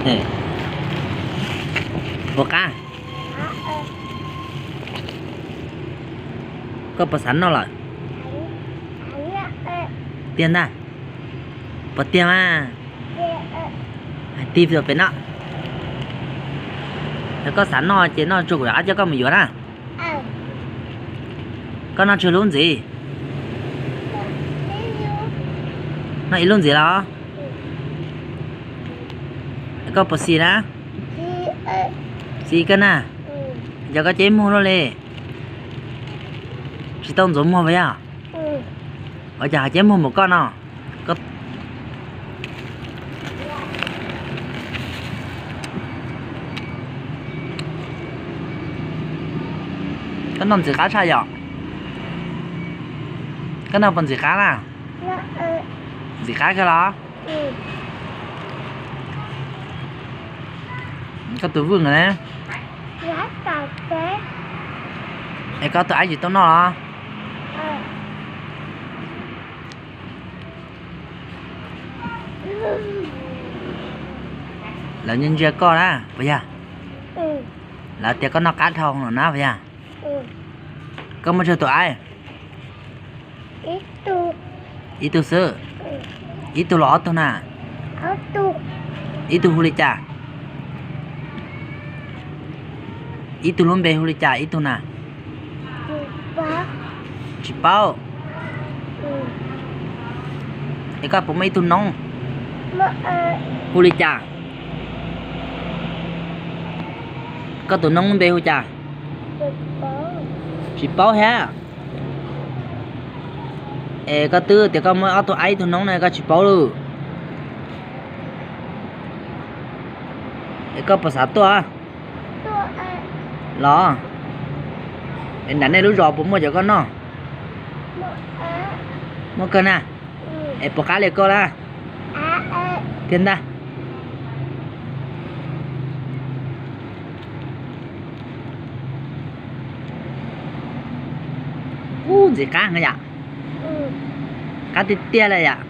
Puas qab? Koj puas xav noj lawm? Tiag ntag. Puas tiag mas? Hais tiag pem no. Yog koj xav noj ces noj tsuag kuv rov qab coj koj mus yuav na. Koj noj tsawg lub ntxiv? Noj ib lub ntxiv los? Koj puas xis na? Xis kawg na. Yog koj ceb muag luaj li, tsis tau ntxuav muag puas yog? Ua cas ho ceb muag npaum koj no? Koj noj ntxim qab tshaj yom? Koj noj puas ntxim qab na? Ntxim qab kawg los? Koj tus vwj ntawd ne? Es koj tus aib tsis tau noj los? Lawv ntsia ntsia koj na puas yog? Lawv tias koj noj qab dhau no na puas yog? Koj muaj tsawg tus aib? Ib tug xwb. Ib tug los ob tug na? Ib tug hu li cas? Ib tug lub npe hu li cas ib tug na? Tsis paub. Es koj puas muaj ib tug noob? Hu li cas? Koj tus noob lub npe hu cas? Tsis paub thiab. Es koj twb tias koj muaj ob tug aib ib tug noob na koj tsis paub lawm. Es koj puas xav tuaj los? Es nram nej lub zos puas muaj cov koj noj? Muaj kawg na. Es puas qab li koj lawm? Tiag ntag. Ub, ntxim qab heev yom. Qab tiag tiag li yom.